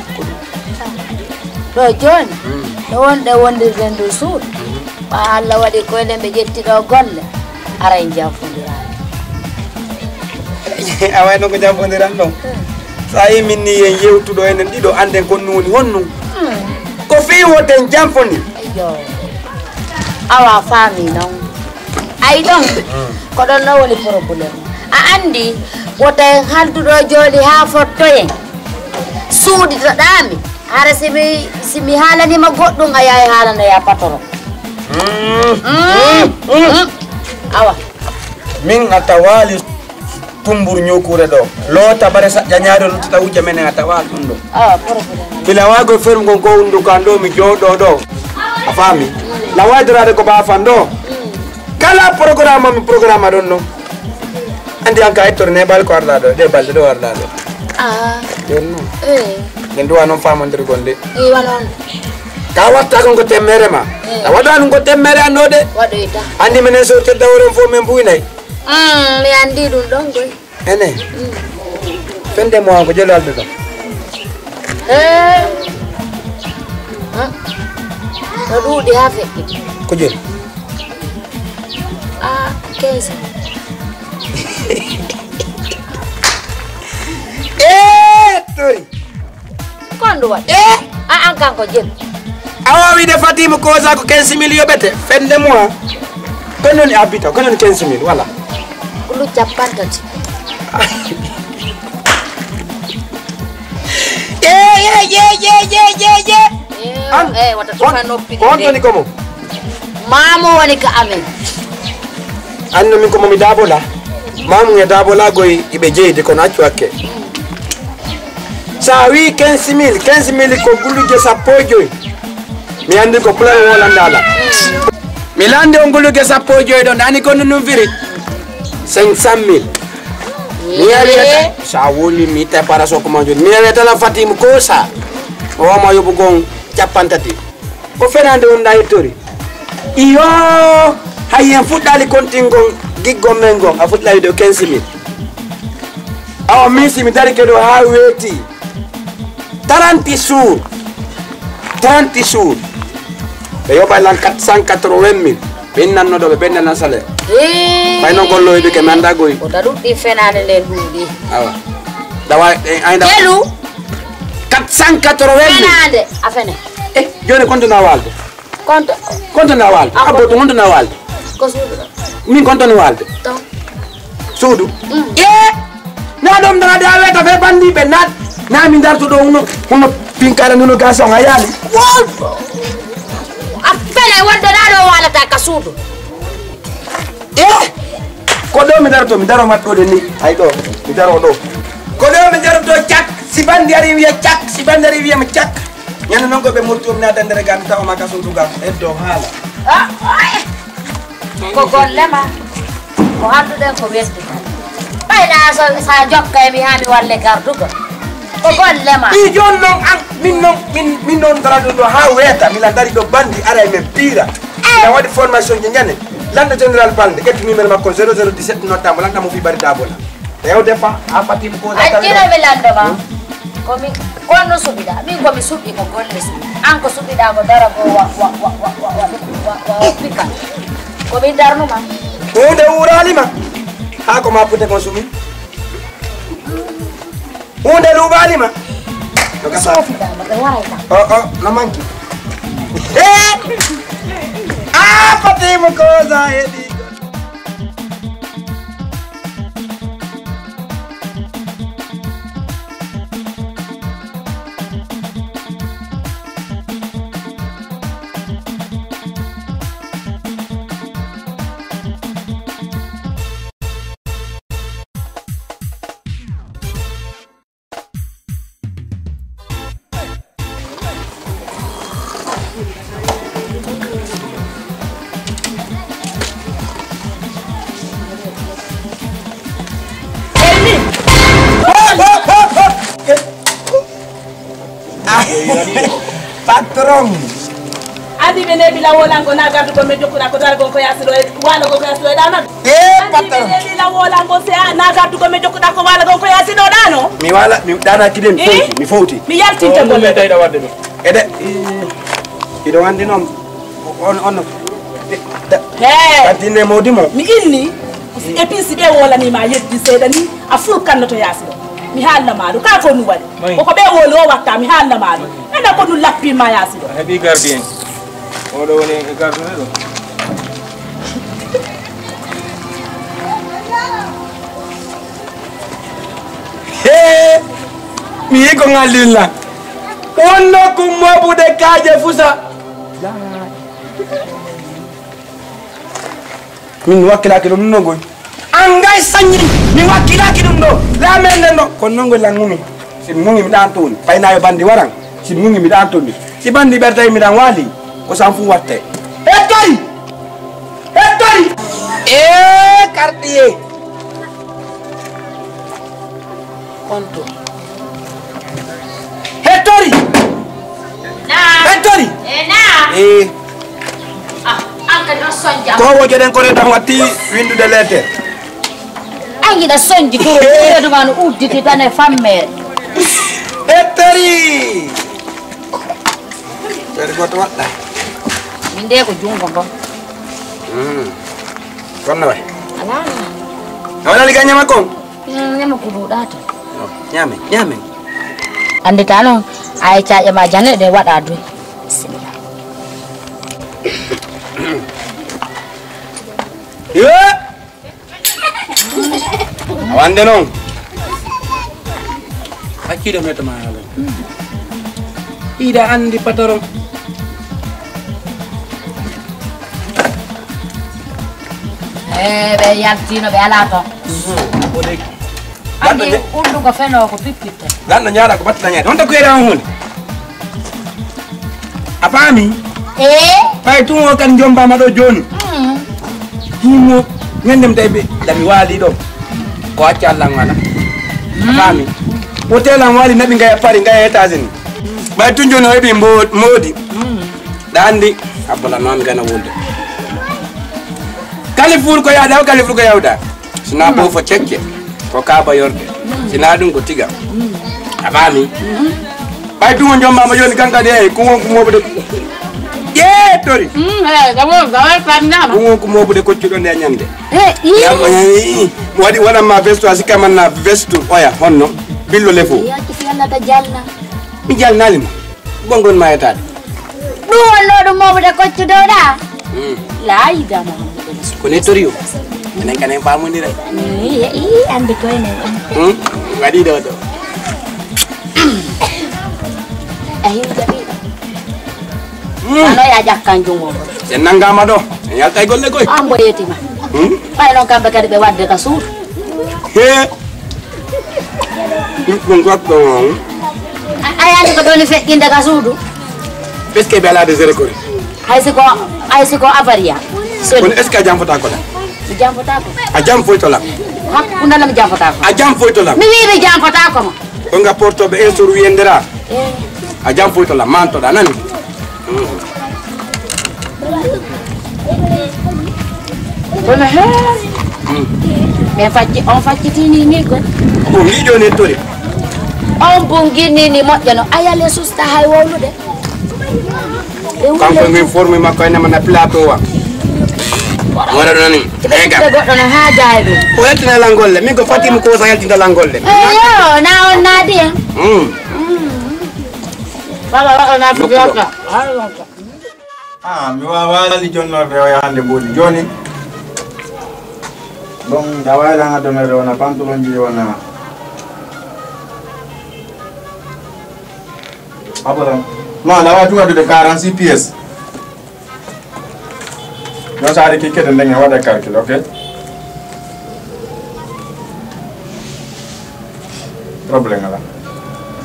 Ɗo jooni, hmm, ɗo wonɗe wondirde ndu suudu. Hmm. Ɓa Allah waɗi ko enen ɓe ƴetti ɗo golle, ara en janfondiran. A wayno ko janfondiran ɗon. Hmm. Sa yi min ni yen yewtuɗo enen ɗiɗo annden kon no woni honnum. Hmm. Ko fii woten janfoni. Ayyo. Awa faami non. Ay ɗon. Hmm. Ko ɗon no woni problème. A anndi wota en halduɗo jooɗi haa fottoyen. Suuɗitoɗaami. Hara si mi, si mi haalanima goɗɗum, a yahay haalanoya patron. Mm. Mm. Mm. Mm. Awa. Min a tawaali tumbur ñuukure ɗo. Loota bare saƴƴa ñaari luttata wujja menen a tawaali ɗum ɗo. Awa, problème. Ila waago feru ngon ko hunduko an ɗo mi jooɗo ɗo. A faami? La waydiraade ko baafan ɗo. Mm. Kala programme mi programme ɗon no. Anndi an ka ettore ne bal ko arɗa ɗo, ɗe balɗe ɗo arɗa ɗo. Ah. Ɗon no. Eh. Ɗen duwa noon faamondirgol de. Eh, wa noon. Ka watta kon ko temmere ma. Eh. A waɗa ɗum ko temmere an ɗo de. Waɗoyta. Anndi menen so tedda horen fof men buynay. Mm, mi anndi ɗum ɗon koy. Ene. Mm. Fende mo an ko jelo alɗo ɗo. Eh. Ah. No ɗuuɗi haa feƴƴi. Ko joni? Ah, quinze mille. Eh, Tori. Ko honɗum waɗi? Eh? A an kanko jeni. A waawii de Fatima Kosa ko quinze mille yoɓete, fin de mois. Ko non e abita, ko non quinze mille, voilà. Ko lu cappanɗe tati. Eh, eh, eh, eh, eh, eh, eh. Eh, an, eh, wata on, tufa noppi on de. Toni ko mo? Maamu woni ka amen. Anno min ko mo mi daabola. Maamu e daabola goy iɓe jeyde kono accu hakke. So a wii quinze mille, quinze mille ko guluje sappo e joy. Mi anndi ko pulaar o landaala. Mi lanndi on guluje sappo e joy ɗon, ani ko ɗum firi? Cinq cent mille. Mi yawiyata, sa woni mi itta paras o ko ma joni. Mi yawiyata la Fatima Kosa. O ma yoɓu gon cappanɗe tati. Ko fenaande on ɗa yettori? Iyo, hay en fuɗɗaali kontingol giggol men ngol, a fuɗɗaali ɗo quinze mille. Awa min si mi dari ke ɗo haa weeti trente jours, trente jours, ɓe yoɓay lan quatre cent quatre-vingt mille. Ɓe innanno ɗo, ɓe ɓenna lan salaire. Ee. Ɓay noon golloyɓe ke mi annda goy. Wota ɗuɗɗi fenaande nden ɗuuɗi. Awa. Dawa, eh, ay, dawa. Jelu. Quatre cent quatre-vingt mille. Fenaande, a fene. Eh, jooni konto na waalde. Konto. Konto na waalde. Ah, abbo to konto na waalde. Ko suudu ɗo. Min konto na waalde. To. Suudu. Mm. Eh! Na ɗum dana da weta fe bandi ɓe nat. Na min darto ɗo huno, huno pinkara nuno gason a yaali. Wow! A fele wonde na ɗo waalata ka suudu. Eh! Ko ɗo mi daroto, mi daro mattude ni. Ay ɗo, mi daro ɗo. Ko ɗo mi daroto cak, si bandi ari wiya cak, si bandi ari wiya mi cak. Ñande noon ko ɓe murti o mi naata nder ga mi tawa ma ka suudu ga, eddo haala. Ah, ay. Ko golle ma. Ko haalduɗen ko weddi. Ɓay na so, sa jokka e mi haa mi walle gardugo. Ko golle ma. Ɗi jooni noon an, min noon, min, min noon dara ɗum ɗo haa weeta, mila dari ɗo bandi ara e men piira. Ina waɗi formation ji ñande. Lanɗo Général Balde, ƴettu numéro makko zéro zéro dix-sept, notta mo, lanɗa mo fii bari daabola. Rewde fa, a Fatim ko a tawi. Accira mi lanndo ma. Hmm? Ko mi, ko no suɓiɗa. Min ko mi suɓi ko golle suɓi. An ko suɓiɗa ko dara ko wa, wa, wa, wa, wa, wa, wa, wa, pika. Ko mi darnu ma. Huunde wuuraali ma. Haa ko ma pute kon suɓi. Huunde luuɓaali ma. Ko sofiɗa ma, ɓe warayta. O, o, no manki. Eh! Ah, Fatima Kosa heɗi. Patron. Andi ɓe neeɓi lawolango na gardugo men jokkuɗa ko daragon ko yaasi ɗo e waalogon ko yaasi ɗo e ɗano. Eh, patron. Andi ɓe neeɓi lawolango se a na gardugo men jokkuɗa ko waalogon ko yaasi ɗo ɗano. Mi wala, mi ɗana kiden, mi fowti, mi fowti. Mi yaltinte golle. Ko ɗum mi tawi ɗa wadde ɗum. Ede, iɗo andi noon, on, on, da-, da-, Hey. Kadi ne mawdi mo. Mi inni, ko si épice ɓe wolani ma yeddi seeɗa ni, a ful kannoto yaasi ɗo. Mi haalna ma ɗum, ka ko ɗum waɗi. Mayi. Koko ɓe woli o watta, mi haalna ma ɗum. Nana ko ɗum lappi ma yaasi ɗo. A heɓi gardien. Oɗo woni e gardien ɗo. Hee! Mi yii ko ngallin lan. Wonno kummoɓude kaaje fusa. Min mi wakkilaaki ɗum ɗo ngoy. An ngay sañi, mi wakkilaaki ɗum ɗo. Laamen nden ɗo. Kono non ngoy lan ngumi. Si mi ngumi mi ɗan toon. Fayna yo bandi waran. Si mi ngumi mi ɗan toon. Si bandi ɓertay mi ɗan waali. Ko san fu watte. Hettori! Hettori! Ee, karɗiye. Konto. Hettori! Naam. Hettori! E naam. Ee. Ah, an kadi on sonja. Ko wojo ɗen ko redan watti windude leeter. An yiɗa sonji duro, reedu ma no udditi tan e fammere. Hettori! Ɓeɗe goto waɗɗa. Nde ko junngo ngoo. Mm. Kono wayi. Alaa. A waɗaali ka ñama kon? Mm, ñama ko ɗuuɗaa tan. Ñaame, ñaame. Anndita noon, a yecca ƴama jane ɗe waɗa doy. Bisimilla. Yo! A wande noon. Acciɗo metto ma haala. Iɗa anndi patron. E ɓe yaltino ɓe alaa toon. Anndi ullugo fenoo ko pippitte. Lanɗo ñaala ko battata ñaade. Honto ko yeɗa on huunde? A faami? Ee. Ɓay tun o kan jombaama ɗo jooni. Himo ñande mi tawi ɓe lami waali ɗo. Ko acca Allah ngana. A faami? Hotel am waali naɓi ngaya Paris, ngaya États-Unis. Ɓay tun jooni o heɓi mbo-, moodi. Ɗa anndi abbola noon gana wulde. Kalifuur ko yaada o kalifuur ko yawda. Sina bo fo cekke ko kaaba yorde. Sina ɗum ko tiga. A faami? Ɓay ɗum o jommama yoni kanka de ko won ko moɓude. Ƴeetori. Mm, eh, gabo, gabo, fannama. Ko won ko moɓude koccuɗo nde ñande. Eh, ii. Yam, eh, ii. Mo waɗi waɗan ma vestu a sikka man na vestu oya honno billo lefo. Yaki fi Allah ta jalna. Mi jalnali ma. Gongon ma yetaade. Ɗum wonno ɗum mawɓe koccu dow ɗa. Mm. Laayi da Muhammadu Rasul. Ko ne tori o. Enen kan en faamondira. Ii, ii, ande koye men. Hmm? Waɗi ɗo ɗo. Ayi jaɓi. Hmm. Ano ya ƴakkan jungo. En nangama ɗo. En yalta e golle koy. An mbo yetima. Hmm? Ɓay noon kamɓe kadi ɓe wadde ka suudu. He. Ɗum goɗɗo on. A, a yaani ko ɗoni feƴƴinde ka suudu? Est-ce que ɓe alaa de zéro kori? Hay si ko, hay si ko avariya. Kono est-ce que a jamfotaako ɗa? Mi jamfotaako. A jamfoyto lam. Hakkunde lam jamfotaako. A jamfoyto lam. Mi wii mi jamfotaako mo. Ko nga portoɓe un sur wiyendera. Eh. A jamfoyto lam, mantoɗa nani? Kono he. Ɓe facci, on faccitini ni ko. Ko ngi joni e tori. On bungi ni ni moƴƴano. A yale susta hay wowlude. Kanko min forme makko ene mana plateau wa. Wara ɗo nani. Ega. Ɓe goɗɗo no ha jaay ɗum. O yaltina lan golle. Min ko Fatima ko sa yaltina lan golle. Eyo, na on naadi en. Mm. Baba waɗa na fi yaka. Ah, mi wawaali jonnorde o yahande mbuuɗi jooni. Bon, da wawi lan adonore wona pantalon ji wona. Abadan. Non, da wawi tun addude quarante-six pièces. Non, sa ari kikkete ndenge waɗa calcul, ok? Problème ala.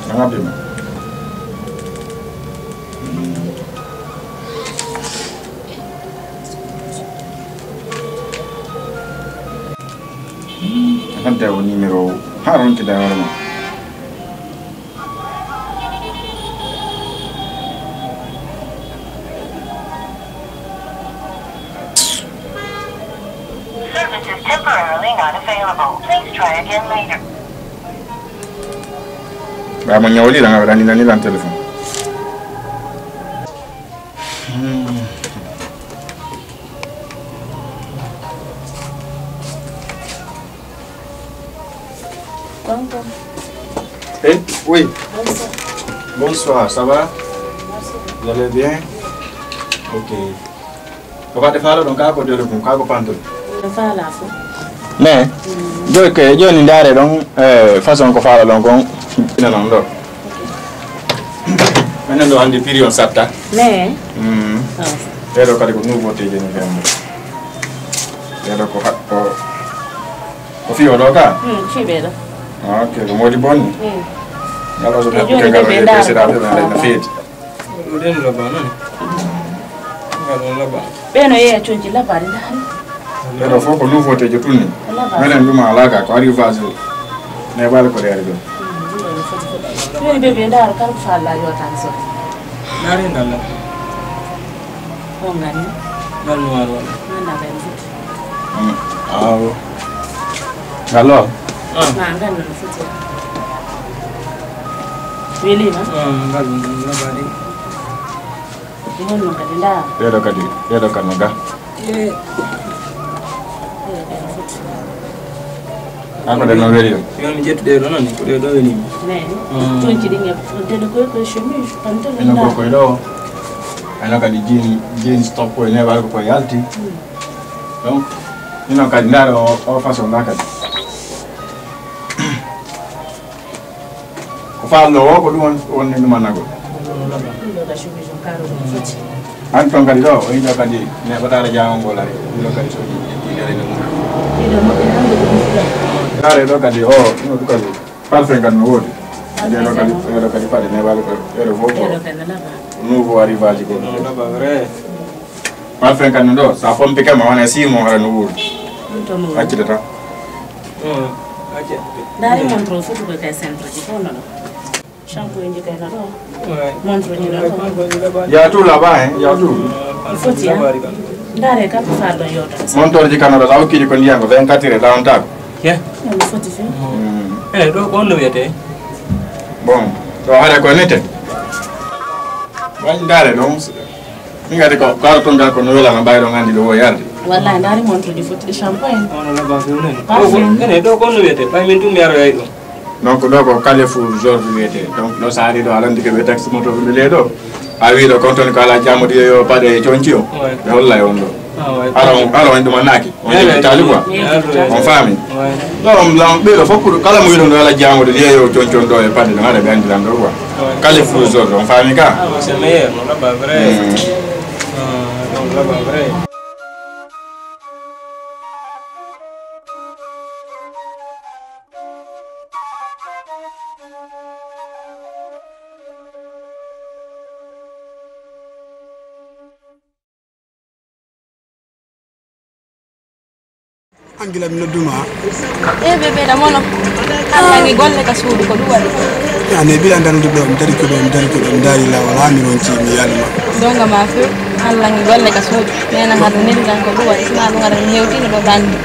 Nanga bima. Hadde o numéro o, ha ronki da hoore ma. Service is temporarily not available. Please try again later. Ba mo ñawli lan, a waɗani lan téléphone. Tonton. Eh, oui. Bonsoir. Bonsoir, ça va? Merci. Vous allez bien? Ok. Ko fadde faala ɗon, kaa ko dole ɗum, kaa ko pantol? Ɗo faala fof. Mais, joni ke, joni ndaare ɗon, eh, façon ko faala ɗon kon, ina non ɗo. Menen ɗo hannde prix on satta. Mais. Mm. Ah. Ɓeɗo kadi ko nouveauté je ni ɓen. Ɓeɗo ko ha-, ko, ko fiyo ɗo ka? Hmm, fiɓe ɗo. Ah, ok, ko modi bonni. Hmm. Ngala so e neɗɗo joni ke ngala ɓe ɓe ndaara pesiraɓe ko ɓe no feeti. Ɗum ɗen loba non. Ngal ɗon loba. Ɓe no yeeya conci labari ndaari. Ɓeɗo fof ko nouveauté je tunni. Ko labari. Menen ɗum alaa ka, ko arrivage. Neɓaali ko reere ɗum. Joni ɓe ɓe ndaara kala ko faala yotani so. Ndaari ngal la. O ngani. Ngal noir wala. Nanda ɓe foti. Mm. Awo. Ngal lo? Ah. Ma ngal no foti. Welima? Ah, ngal ɗum labari. Ɗi honno kadi ndaa? Ɗeɗo kadi, ɗeɗo kadi no ga. Eh. An ko ɗen noon weli ɗum? Yo mi ƴettu ɗeɗo noon, ko ɗeɗo weli mi. Nani? Mm. Tonci ɗi nge, ɗeɗo koye koye chemise, pantalon. Ino ko koye ɗo. Ano kadi jean, jean stock koye newaali ko koye yalti. Mm. Donc, ino kadi ndaar o, o façon nda kadi. Ko faalno o, ko ɗum won, wonni ɗum annagol. An toon kadi ɗo, o yiɗo kadi neɓataare jaango ngol ari. Ɗiɗo kadi so ɗi, ɗi, ɗi, ɗi, ɗi. Ndaare ɗo kadi o, ɗum ɗo kadi. Parfum kadi no woodi. Ɗeɗo kadi, ɗeɗo kadi paɗe newaali ko, ɗeɗo fof ko nouveau arrivage ko. Parfum kadi no ɗo, sa pompi kam, a wona six mois, hara no wuuri. Accita tan. Ndaari montre o foti koye kay centre ji fof no ɗo. Shampoo ji kay no ɗo. Montre ji no ɗo. Il y a tout là-bas, hein, il y a tout. Foti, hein. Ndaare kam ko faalɗo yewtere. Montre ji kano ɗo, sa hokkiji ko ndiyam ko vingt-quatre heures, ɗawantaako. Ye. No foti fe. Ene ɗo ko honno wiyetee? Bon, ɗo hare ko nete. Waɗi ndaare ɗon. Min kadi ko kala toon ngal ko no welana mbawi ɗon anndi ɗo wo yarde. Wallahi ndaari montre ji foti ɗi shampoo en. Ono labba fewnen. Parfum. Ene ɗo ko honno wiyetee? Ɓay min tum mi aroyay ɗo. Donc ɗo ko Carrefour Georges wiyetee. Donc ɗo sa ari ɗo a landi ko ɓe taxi moto ɓe le ɗo. A wi ɗo kon toon ko ala jaamuɗo yo paɗe e conci o. Ɓe hollay on ɗo. Ara on, ara on ɗum annaki. On yehi Italie quoi. On faami. Ɗo on lan ɓeɗo fof pour kala mo yiɗon ɗo ala jaamuɗo yeeyo conci on ɗo e paɗe ɗo haɗa ɓe anndiran ɗo quoi. Carrefour Georges on faami ka. C'est meilleur, non, là-bas, vrai. Non, là-bas, vrai. An gila mi nodduma. E bébé da mono. An langi golle ka suudu ko ɗum waɗi. Ani bila ndan ɗum ɗo mi dari ko ɗo mi dari ko ɗo mi dari lawol ha mi ronci mi yalma. Donga ma fe. An langi golle ka suudu. Nena hadu nil dan ko ɗum waɗi sina ɗum waɗa mi hewtino ɗo bandi.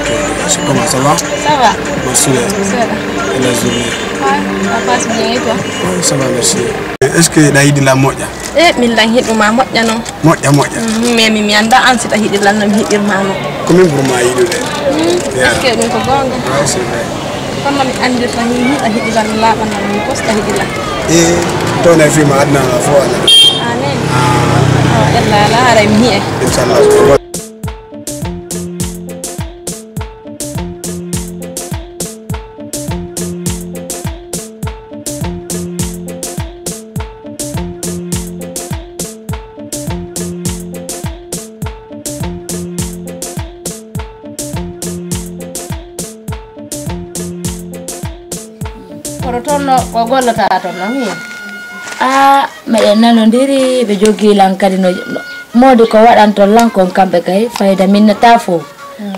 Ok, c'est comment, ça va? Ça va. Merci. Ça va. Et la journée? Ouais, ça passe bien et toi? Ouais, ça va, merci. Est-ce que da yiɗi la moƴƴa? E min lan hiɗuma moƴƴa non. Moƴƴa moƴƴa. Mais mi mi annda an si ta hiɗi lan no mi hiɗirma non. Ko min ɓurma yiɗude. Est-ce que ɗum ko goonga? Ah, c'est vrai. Kono mi anndirta min hiɗa hiɗi lan laaɓa lan mi kosta hiɗi lan. E towna e fima adna fof ala. Amin. Awa ella ala haray mi hiye. Inchallah. Kono toon no ko gollata toon no mi. A meɗen nanondiri ɓe jogii lan kadi no moodi ko waɗanton lan kon kamɓe kay fayda minnata fof.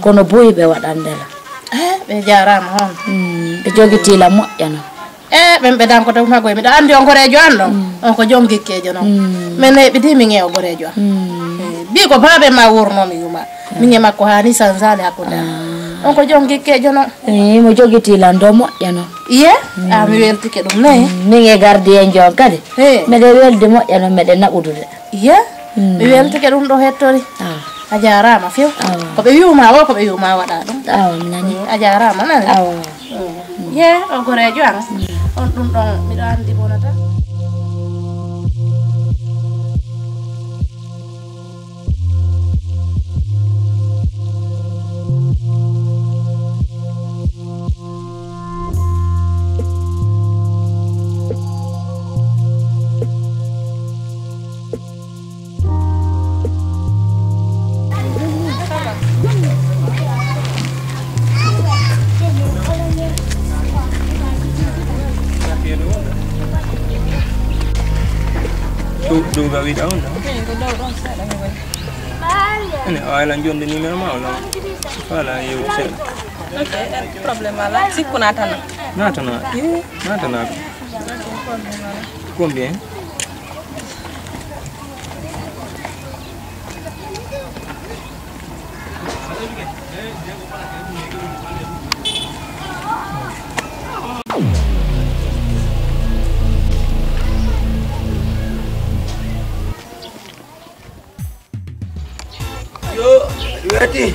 Kono buyi ɓe waɗande la. Ɓe jarama hon. Ɓe jogitii la moƴƴa no. E ɓen ɓe danko taw magoy miɗo andi on gorejo an ɗon. On ko jom gikkejo non. Men ne ɓe di mi ngewo gorejo an. Bi ko babe ma wurno mi yuma. Mi nge makko hani sanzali hakkunde an. On ko jom gikkejo non. E mo jogiti lan do moƴƴa non. Iye. A mi weltike ɗum ne. Min e gardien jon kadi. Meɗe weldi moƴƴa non meɗe naɓudude. Iya. Mi weltike ɗum ɗo hettori. A jarama few. Ko ɓe wiwma o ko ɓe wiwma waɗa ɗum. Awa mi nani. A jarama nani. Ye o gorejo an. On ɗum ɗon miɗo andi bonata. Ɗum ɗum a wiɗa on ɗo? Ene o ala jonde numéro ma o law. Voilà, yewti seeɗa. Ok, problème ala. Sikku natana. Natana. Natana. Combien? Ati.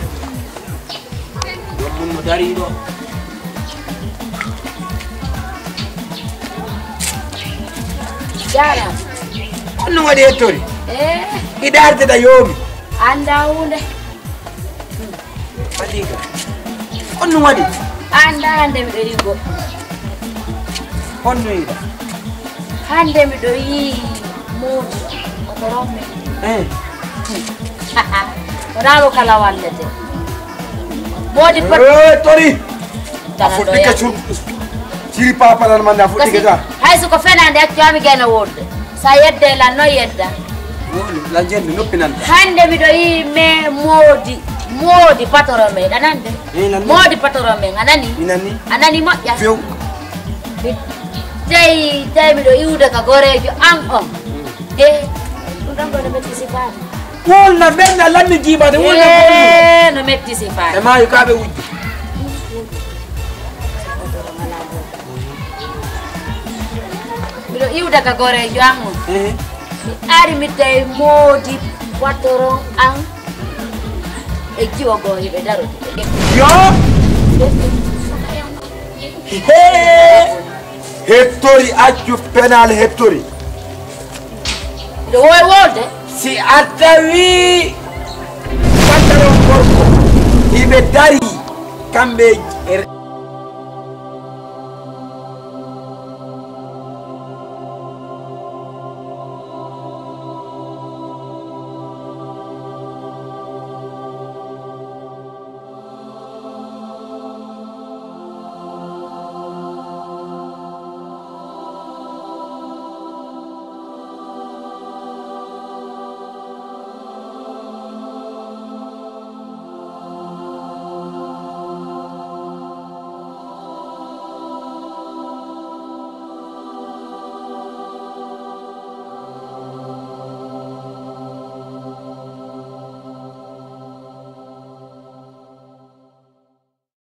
Ɗum no dari ɗo. Jaaraama. Ko ɗum waɗi hettori? Eh. Iɗa ardata yoomi. Annda huunde. Fadiga. Ko ɗum waɗi? Annda hannde miɗo yiɗi goɗɗo. Honno yiɗa? Hannde miɗo yiɗi Moodi, oto romme. Eh. Wonaa mo kala wallete. Moodi pot- Eh, tori. A fuɗɗike sur-, siri papalan man, a fuɗɗike ta. Hay so ko fenaande, accu haa mi gena wonde. Sa yedde lan, no yedda. Woni, lan jenne noppi nan. Hannde miɗo yiɗi me Moodi, Moodi patron men, a nande? Eh, nan. Moodi patron men, a nani? Mi nani. A nani moƴƴa? Few. Mi tawi, tawi miɗo iwde ka goreejo an on. Mm. Eh, ɗum ɗon ɗo no metti sifaade. Wulna ɓen na lanni jiibaade, wulna ɓen. Eh, no metti sifaade. E maayo kaa ɓe wujji. Miɗo iwda ka goreejo an on. Eh. Mi ari mi tawi Moodi patron an e jiwo goo hiɓe darode. Yo! Hee! Hettori, accu penal hettori. Miɗo woowi wolde. Si a tawi patron gorko hiɓe dari, kamɓe